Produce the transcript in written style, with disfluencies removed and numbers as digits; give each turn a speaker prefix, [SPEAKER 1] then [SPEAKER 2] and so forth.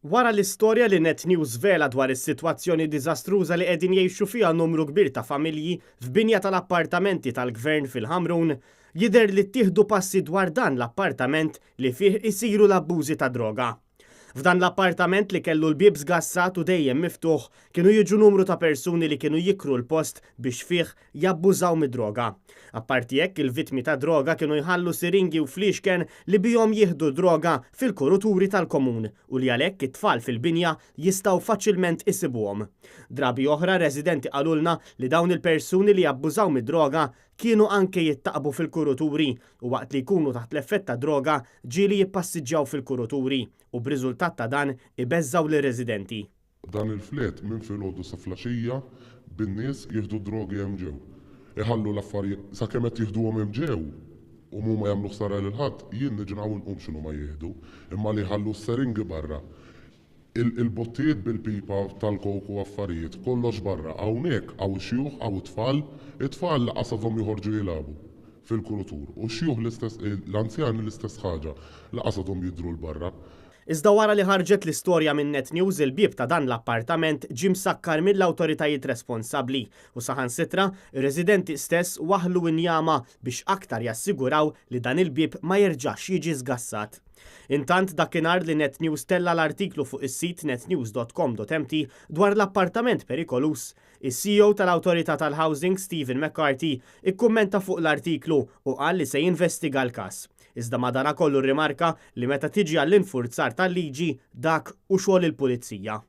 [SPEAKER 1] Wara l-istorja li Net News żvela dwar is-sitwazzjoni diżastruża li qegħdin jgħixu fiha numru kbir ta' familji f'binja tal-appartamenti tal-Gvern fil-Ħamrun, jidher li ttieħdu passi dwar dan l-appartament li fih isiru l-abbużi ta' droga. F'dan l-appartament li kellu l-bieb żgassat u dejjem miftuħ, kienu jiġu numru ta' persuni li kienu jikru l-post biex fih jabbużaw mid-droga. Apparti hekk, il-vittmi tad-droga kienu jħallu siringi u fliexken li bihom jieħdu d-droga fil-kuruturi tal-komun u li għalhekk it-tfal fil-binja jistgħu faċilment isibuhom. Drabi oħra residenti qalulna li dawn il-persuni li jabbużaw mid-droga kienu anke jittaqbu fil-kuruturi u waqt li jkunu taħt l-effett tad-droga ġieli jippassiġġjaw fil-kuruturi u b'riżultat ta' dan ibeżżgħu lir-residenti.
[SPEAKER 2] Dan il-flat minn filgħodu sa flaxija bin-nies jieħdu d-drogi hemm ġew. Iħallu l-affarijiet sakemm qed jieħduhom hemm ġew u m'huma jagħmlu ħsara lil ħadd, jien niġraw inqum x'inhuma jieħdu. Imma li jħallu s-seringi barra, il-bottijiet bil-pipa tal-coke u affarijiet, kollox barra. Hawnhekk hawn ix-xjuħ, hawn it-tfal, it-tfal lanqas għadhom joħorġu jilagħbu fil-kurutur u x-xjuħ l-istess, l-anzjani l-istess ħaġa, lanqas għadhom jidhru 'l barra.
[SPEAKER 1] Iżda wara li ħarġet l-istorja minn Net News il-bieb ta' dan l-appartament ġie msakkar mill-awtoritajiet responsabbli u saħansitra r-residenti stess waħħlu injama biex aktar jassiguraw li dan il-bieb ma jerġax jiġi żgassat. Intant dakinhar li Net News tella' l-artiklu fuq is-sit netnews.com.mt dwar l-appartament perikoluż, Is-CEO tal-Awtorità tal-Housing Stephen McCarthy ikkummenta fuq l-artiklu u qal li se jinvestiga l-każ. Iżda madanakollu rrimarka li meta tiġi għall-infurzar tal-liġi dak hu xogħol il-Pulizija.